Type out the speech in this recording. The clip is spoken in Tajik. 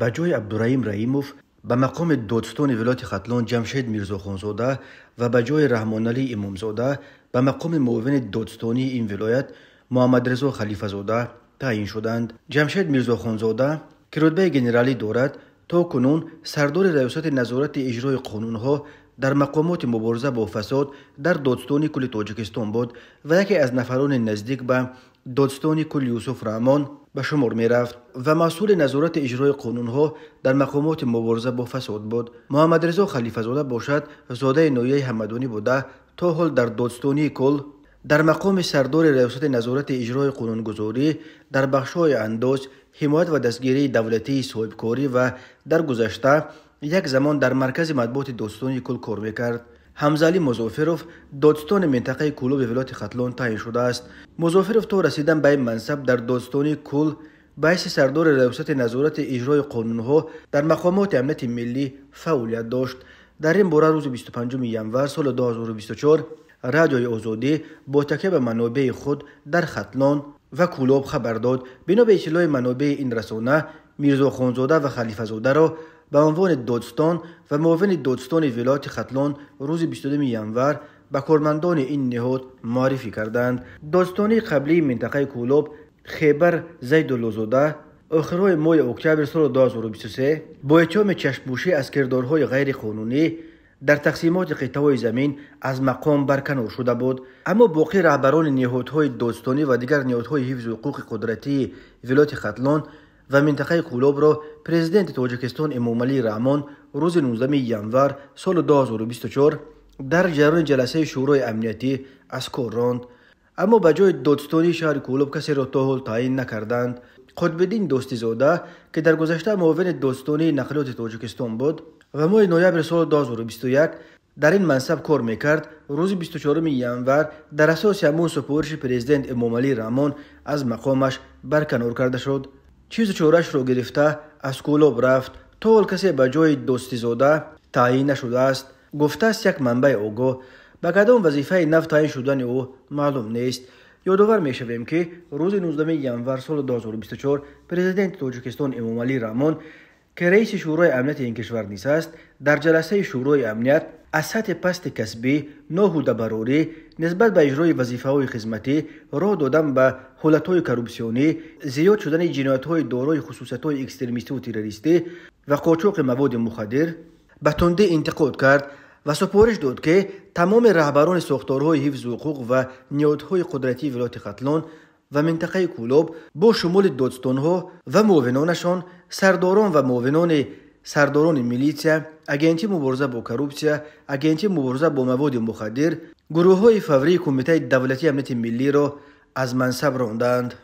Ба ҷои Абдураҳим Раҳимов ба мақоми додстони вилояти Хатлон Ҷамшед Мирзохонзода ва ба ҷои Раҳмоналӣ Имомзода ба мақоми муовини додстонии ин вилоят Муҳаммадризо Халифазода таъин шуданд. Ҷамшед Мирзохонзода, ки рутбаи генералӣ дорад, то кунун сардори раёсати назорати иҷрои қонунҳо дар мақомоти мубориза бо фасод дар додстони кулли Тоҷикистон буд ва яке аз нафарони наздик ба додстони кулл Юсуф Раҳмон ба шумор мерафт ва масъули назорати иҷрои қонунҳо дар мақомоти мубориза бо фасод буд. Муҳаммадризо Халифазода бошад, зодаи ноҳияи Ҳамадонӣ буда, то ҳол дар додстонии кулл дар мақоми сардори раёсати назорати иҷрои қонунгузорӣ дар бахшҳои андоз, ҳимоят ва дастгирии давлатии соҳибкорӣ ва дар гузашта як замон дар маркази матбуоти додстони кулл кор мекард. Ҳамзаалӣ Музофиров додстони минтақаи Кӯлоби вилояти Хатлон таъин шудааст. Музофиров то расидан ба ин мансаб дар додстони кулл ба ҳайси сардори раёсати назорати иҷрои қонунҳо дар мақомоти амнияти миллӣ фаъолият дошт. Дар ин бора рӯзи 25 январ соли 2024 Радиои Озодӣ бо такя ба манобеи худ дар Хатлон ва Кӯлоб хабар дод. Бино ба иттилои манобеи ин расона, Мирзохонзода ва Халифазодаро ба унвони додстон ва муовини додстони вилояти Хатлон рӯзи 22 январ ба кормандони ин ниҳод муаррифӣ карданд. Додстонии қаблии минтақаи Кӯлоб Хебар Зайдуллозода охирҳои моҳи октябр соли 2023 бо иттиҳоми чашмпӯшӣ аз кирдорҳои ғайриқонунӣ дар тақсимоти қитъаҳои замин аз мақом барканор шуда буд. Аммо боқӣ раҳбарони ниҳодҳои додстонӣ ва дигар ниҳодҳои ҳифзи ҳуқуқи қудратии вилояти Хатлон ва минтақаи Кӯлобро президенти Тоҷикистон Эмомалӣ Раҳмон рӯзи 19 январ соли 2024 дар ҷараёни ҷаласаи Шӯрои амниятӣ аз кор ронд. Аммо ба ҷои додстонии шаҳри Кӯлоб касеро то ҳол таъин накарданд. Қутбиддин Дӯстизода, ки дар гузашта муовини додстонии нақлиёти Тоҷикистон буд ва моҳи ноябри соли 2021 дар ин мансаб кор мекард, рӯзи 24 январ дар асоси ҳамон супориши президент Эмомалӣ Раҳмон аз мақомаш барканор карда шуд. Чизу чорашро гирифта аз Кӯлоб рафт. То ҳол касе ба ҷои Дӯстизода таъин нашудааст, гуфтааст як манбаи огоҳ. Ба кадом вазифаи нав таъин шудани ӯ маълум нест. Ёдовар мешавем, ки рӯзи 19 январ соли 2024 президенти Тоҷикистон Эмомалӣ Раҳмон, ки раиси Шӯрои амнияти ин кишвар низ аст, дар ҷаласаи Шӯрои амният аз сатҳи пасти касбӣ, ноҳудабарорӣ нисбат ба иҷрои вазифаҳои хизматӣ, роҳ додан ба ҳолатҳои коррупсионӣ, зиёд шудани ҷиноятҳои дорои хусусиятҳои экстремистиву террористӣ ва қочоқи маводи мухаддир ба тундӣ интиқод кард ва супориш дод, ки тамоми раҳбарони сохторҳои ҳифзи ҳуқуқ ва ниҳодҳои қудратии вилояти Хатлон ва минтақаи Кӯлоб бо шумули додстонҳо ва муовинонашон, сардорон ва муовинони сардорони милитсия, агентии мубориза бо коррупсия, агентии мубориза бо маводи мухаддир, гурӯҳҳои фаврии Кумитаи давлатии амнияти миллиро аз мансаб ронданд.